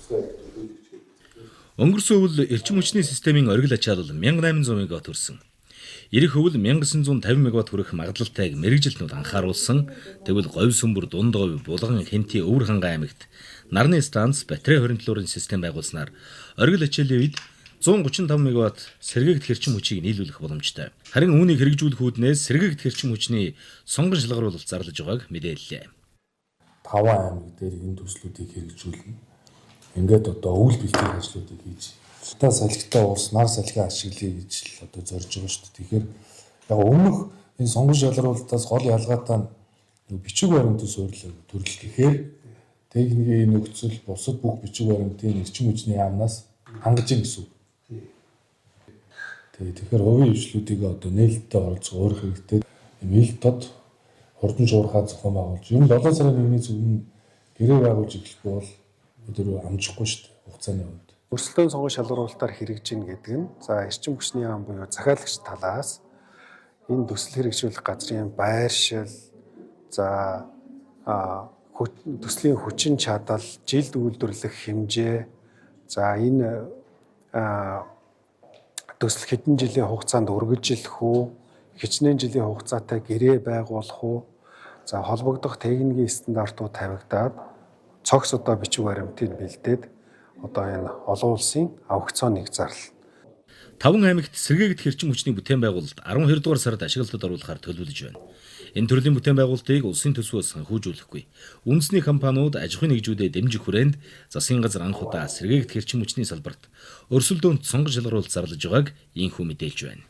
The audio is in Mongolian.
тусгай Өнгөрсөн өвөл эрчим хүчний системийн оргил ачаалал 1800 мегаватт хүрсэн. Ирэх өвөл 1950 мегаватт хүрэх магадлалтайг мэргэжилтнүүд анхааруулсан. Тэгвэл Говь сүмбэр, Дунд Говь, Булган, Хэнти, Өвөр хангай аймагт нарны станц, батарей хоригдлуурын систем байгуулснаар оргил ачааллын үед 135 мегаватт сэргээгдэх эрчим хүчийг нийлүүлэх боломжтой. Харин үүнийг хэрэгжүүлэх үүднээс сэргээгдэх эрчим хүчний сонгон шалгаруулалт зарлаж байгааг мэдээллээ. 5 аймаг дээр энэ төслүүдийг хэрэгжүүлнэ. Ингээд одоо өвөл бэлтгэх ажлуудыг хийж та салхитай улс нар салхи ашиглая гэж л одоо зорж байгаа шүү дээ. Тэгэхээр яг өмнөх энэ сонгон шалруултаас гол ялгаатай нь бичиг баримтын суурилаа төрөл гэхээр техникийн нөхцөл бусад бүх бичиг баримтын эрчим хүчний яамнаас хангаж гин гэсэн үг. Тэгэхээр хувийн хвшлүүдийг одоо нээлттэй оролцох өөр хэрэгтэй. Ил тод хурдан шуурхай зохион байгуулж, ер нь 7 сарын 1-ний өмнө гэрээ байгуулж эхлэхгүй бол бид нэр амжихгүй шүү дээ хугацааны хувьд. Өрсөлдөөн сонгон шалгаруулалтаар хэрэгжинэ гэдэг нь за эрчим хүчний яам буюу захиалагч талаас энэ төсөл хэрэгжүүлэх газрын байршил, за төслийн хүчин чадал, жилд үйлдвэрлэх хэмжээ, за энэ төсөл хэдэн жилийн хугацаанд үргэлжлэх үү, хичнээн жилийн хугацаатай гэрээ байгуулах уу, за холбогдох техникийн стандартууд тавигдаад цогц одоо бичиг баримтыг бэлдээд одоо энэ олон улсын аукционыг зарлана. Таван аймагт сэргээгдэх эрчим хүчний бүтээн байгуулалт 12 дугаар сард ашиглалтад оруулахар төлөвлөж байна. Энэ төрлийн бүтээн байгуулалтыг улсын төсвөөс санхүүжүүлэхгүй. Үндэсний компаниуд аж ахуйн нэгжүүдэд дэмжих хүрээнд засгийн газар анх удаа сэргээгдэх эрчим хүчний салбарт өрсөлдөөнд сонгон шалгаруулалт зарлаж байгааг ийнхүү мэдээлж байна.